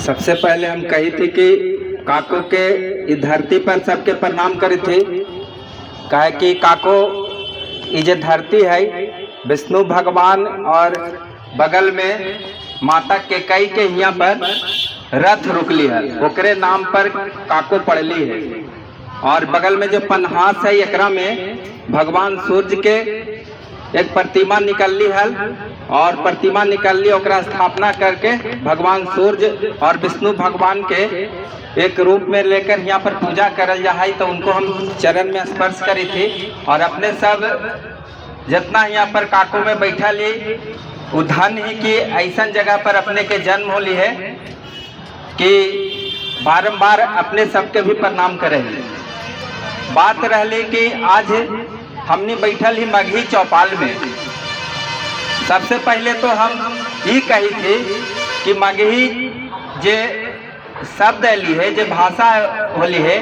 सबसे पहले हम कही थी कि काको के इ धरती पर सबके प्रणाम करी थी, काहे कि काको ये जो धरती है विष्णु भगवान और बगल में माता केकई के यहाँ पर रथ रुकली है, ओकरे नाम पर काको पड़ली है। और बगल में जो पन्हास है एकरा में भगवान सूर्य के एक प्रतिमा निकलली है और प्रतिमा निकलली ओकरा स्थापना करके भगवान सूर्य और विष्णु भगवान के एक रूप में लेकर यहाँ पर पूजा करल जा है। तो उनको हम चरण में स्पर्श करी थी। और अपने सब जितना यहाँ पर काको में बैठल ही वो धन ही कि ऐसा जगह पर अपने के जन्म होली है कि बारंबार अपने सबके भी प्रणाम करे। बात रहली कि आज हमने बैठल ही मगही चौपाल में। सबसे पहले तो हम ये कही थी कि मगही जे शब्द अली है, जे भाषा होली है,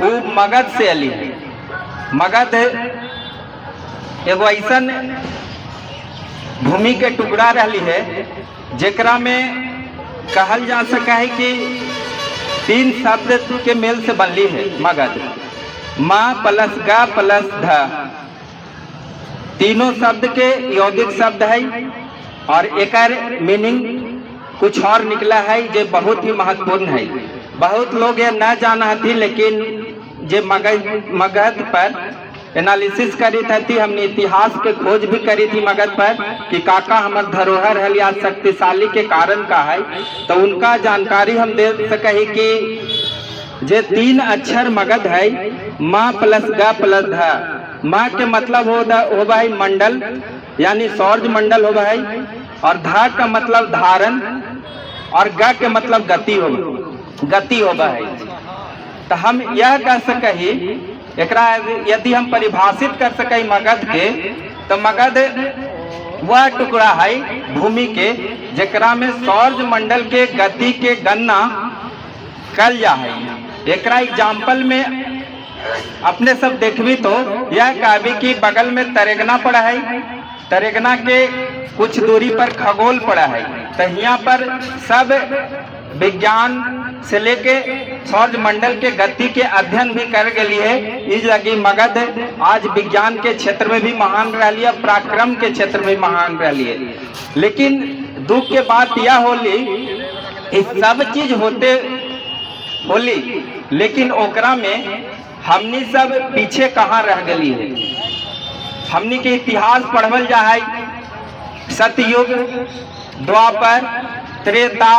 वो मगध से अली है। मगध एगो ऐसन भूमि के टुकड़ा रहली है जेकरा में कहल जा सका है कि तीन शब्द के मेल से बनली है मगध। माँ प्लस ग प्लस ध, तीनों शब्द के यौगिक शब्द है और एकर मीनिंग कुछ और निकला है जो बहुत ही महत्वपूर्ण है। बहुत लोग ये न जाना थी, लेकिन जे मगध पर एनालिसिस करी थी, हमने इतिहास के खोज भी करी थी मगध पर कि काका हमार धरोहर है या शक्तिशाली के कारण का है, तो उनका जानकारी हम दे सके कि जे तीन अक्षर मगध है, माँ प्लस ग प्लस ध। माँ के मतलब होबा है मंडल, यानी सौर मंडल होबा है, और ध का मतलब धारण और ग के मतलब गति हो गति होबा है। तो हम यह कह सकही एकरा यदि हम परिभाषित कर सके मगध के, तो मगध वह टुकड़ा है भूमि के जेकरा में सौर मंडल के गति के गणना कल जा है। एकरा एग्जाम्पल में अपने सब देखबी तो यह कहबी कि बगल में तरेगना पड़ा है, तरेगना के कुछ दूरी पर खगोल पड़ा है, तो यहाँ पर सब विज्ञान से लेके सौर मंडल के गति के अध्ययन भी कर गई है। इस लगी मगध आज विज्ञान के क्षेत्र में भी महान रही है, पराक्रम के क्षेत्र में भी महान रही है। लेकिन दुख के बात यह होली इस सब चीज होते होली, लेकिन ओकरा में हमनी सब पीछे कहाँ रह गई है। हमनी के इतिहास पढ़वल जा है सतयुग, द्वापर, त्रेता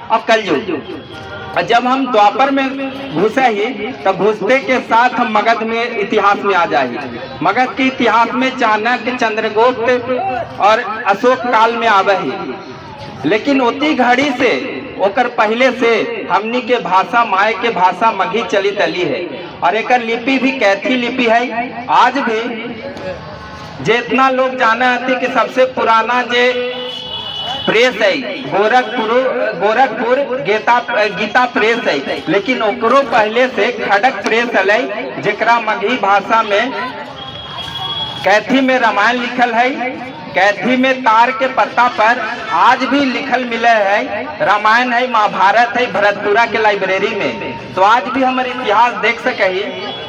और कलयुग। और जब हम द्वापर में घुसे ही तो घुसते के साथ हम मगध में इतिहास में आ जाए। मगध के इतिहास में चाणक्य, चंद्रगुप्त और अशोक काल में आवे ही, लेकिन उती घड़ी से ओकर पहले से हमनी के भाषा माए के भाषा मगही चली तली है और एकर लिपि भी कैथी लिपि है। आज भी जितना लोग जाना हती कि सबसे पुराना जे प्रेस है गोरखपुर गोरखपुर गीता गीता प्रेस है, लेकिन ओकरो पहले से खड़क प्रेस है जेकरा मगही भाषा में कैथी में रामायण लिखल है। कैथी में तार के पत्ता पर आज भी लिखल मिले है रामायण है, महाभारत है भरतपुरा के लाइब्रेरी में। तो आज भी हमारे इतिहास देख सके,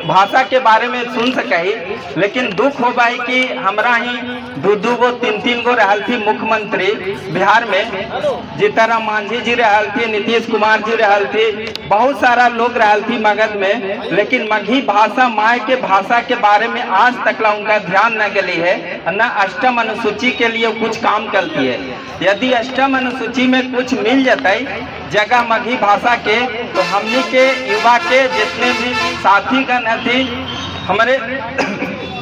भाषा के बारे में सुन सके। लेकिन दुख हो भाई कि हमरा ही दू दू गो तीन तीन गो रहल थी मुख्यमंत्री बिहार में, जीतन मांझी जी रहल थी, नीतीश कुमार जी रहल थी, बहुत सारा लोग रहल थी मगध में, लेकिन मगही भाषा माए के भाषा के बारे में आज तक ला उनका ध्यान न गली है, न अष्टम अनुसूची के लिए कुछ काम करती है। यदि अष्टम अनुसूची में कुछ मिल जाता जगह मगही भाषा के, तो हमनी के युवा के जितने भी साथीगण हथी हमारे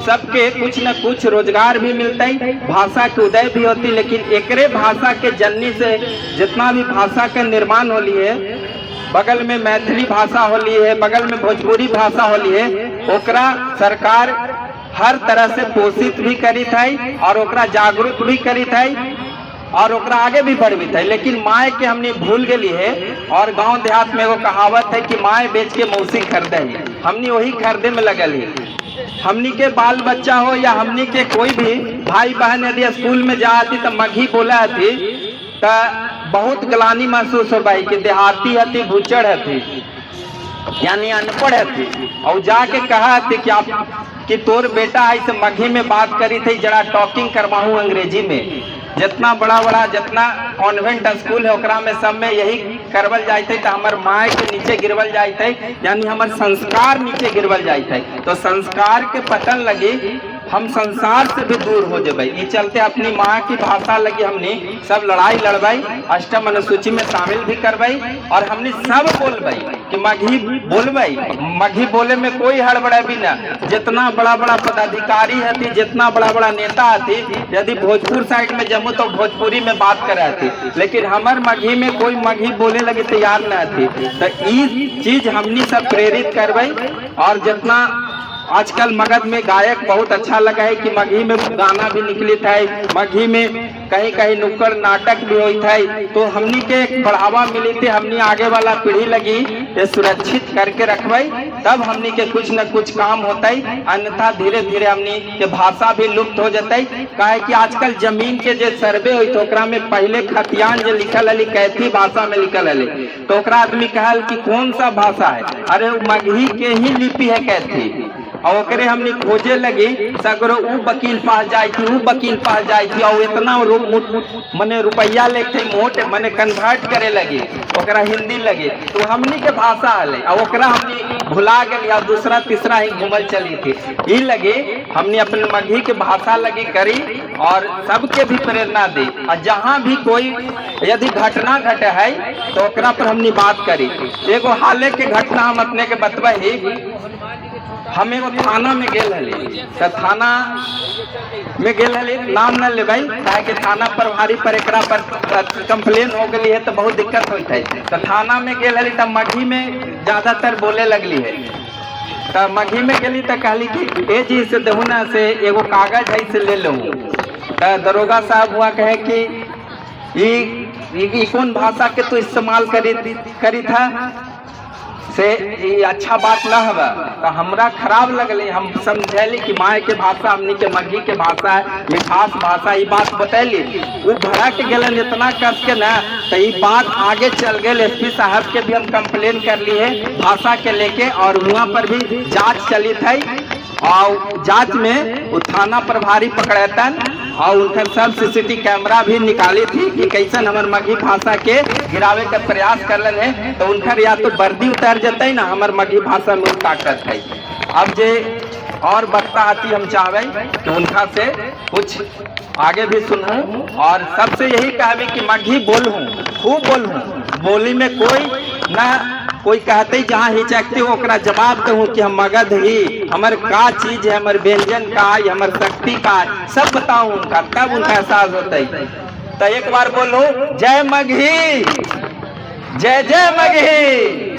सबके कुछ न कुछ रोजगार भी मिलता है, भाषा के उदय भी होती। लेकिन एकरे भाषा के जननी से जितना भी भाषा के निर्माण होली है, बगल में मैथिली भाषा होली है, बगल में भोजपुरी भाषा होली है, ओकरा सरकार हर तरह से पोषित भी करी है और ओकरा जागरूक भी करी है और ओकरा आगे भी बढ़बित है। लेकिन माए के हमने भूल गेली है। और गांव देहात में एगो कहावत है कि माए बेच के मौसी खरीदे है, हमनी वही खरीदे में लगल है। हमनी के बाल बच्चा हो या हमनी के कोई भी भाई बहन यदि स्कूल में जा आती तो मगही बोला आती तो बहुत ग्लानि महसूस हो भाई कि देहाती हती, भूचड़ हती, यानी अनपढ़ हती, और जाके कहा हती कि आप कि तोर बेटा ऐसे मगही में बात करी थी, जरा टॉकिंग करवाऊं अंग्रेजी में। जितना बड़ा बड़ा जितना कॉन्वेंट स्कूल है ओकरा में सब में यही करवल जाते तो हमार माए के नीचे गिरवल जाते, यानी हमार संस्कार नीचे गिरवल जाते। तो संस्कार के पतन लगी हम संसार से भी दूर हो जबै। ई चलते अपनी माँ की भाषा लगी हमने सब लड़ाई लड़बई, अष्टम अनुसूची में शामिल भी करबई, और हमने सब बोलबई कि मगही बोलबई। मगही बोले में कोई हड़बड़ा भी ना। जितना बड़ा बड़ा पदाधिकारी हती, जितना बड़ा बड़ा नेता हती, यदि भोजपुर साइड में जमू तो भोजपुरी में बात करे हती, लेकिन हमर मगही में कोई मगही बोले लगे तैयार न हती। तो ई चीज हमनी सब प्रेरित करबई। और जितना आजकल मगध में गायक बहुत अच्छा लगा है कि मगही में गाना भी निकलित है, मगही में कहीं कहीं नुक्कड़ नाटक भी होता है, तो हमनी के एक बढ़ावा मिली थी। हमनी आगे वाला पीढ़ी लगी ये सुरक्षित करके रखबई, तब हमनी के कुछ न कुछ काम होता है, अन्यथा धीरे धीरे हमनी के भाषा भी लुप्त हो जतई। काहे कि आजकल जमीन के जे सर्वे हुई तो ओकरा में पहले खतियान जे लिखल हली कैथी भाषा में लिखल हली, तो ओकरा आदमी कहल कि कौन सा भाषा है, अरे मगही के ही लिपि है कैथी। और ओकरे हमनी खोजे लगी सगरो उ वकील पास जाई थी, उ वकील पास जाई थी, और इतना मने रुपया लेके मोट मने कन्वर्ट करे लगी ओकरा हिंदी लगी, तो हमनी के भाषा हले और ओकरा हमनी भुला गई और दूसरा तीसरा ही घूमल चली थी। ई लगे हमनी अपने मगही के भाषा लगी करी और सबके भी प्रेरणा दी। और जहाँ भी कोई यदि घटना घटे है तो ओकरा पर हमनी बात करी। एगो हाले के घटना हम अपने के बतबही। हम एगो थाना में गेल हली, तो थाना में गेल हली, नाम न लेबै काहे कि थाना प्रभारी पर एकरा पर कंप्लेन हो गई है तो बहुत दिक्कत होता है। तो थाना में गेल हली तो मगही में ज्यादातर बोले लगली है। तो मगही में गेली तो कहली कि ए जी से देहू ना से एगो कागज है से ले लूँ। तो दरोगा साहब हुआ कहे कि ई कौन भाषा के तू इस्तेमाल करी करी था से ये अच्छा बात न हवा। तो हमरा खराब लगले, हम समझैली कि माए के भाषा हमनी के मगही के भाषा है, मिठास भाषा, ये बात बतैली। वो भड़क गेलन इतना कस के ना, तो ये बात आगे चल गए। एसपी साहब के भी हम कंप्लेन कर लिए भाषा के लेके, और वहाँ पर भी जांच चली थी और जांच में वो थाना प्रभारी पकड़ेतन और उनकर सब सीसीटीवी कैमरा भी निकाली थी कि कैसन हमर मगही भाषा के गिरावे के प्रयास कर है। तो उनकर या तो वर्दी उतर जतई ना, हमर मगही भाषा में ताकत है। अब जे और वक्ता आती हम चाहबे कि उनका से कुछ आगे भी सुनूं, और सबसे यही कहबे कि मगही बोलूं, खूब बोलूं, बोली में कोई ना कोई कहते जहाँ हिचकते हो ओकरा जवाब दहूँ कि हम मगध ही, हमर का चीज है, हमर व्यंजन का है, हमर शक्ति का है, सब बताऊँ उनका, तब उनका एहसास होता है। तो एक बार बोलो जय मगही, जय जय मगही।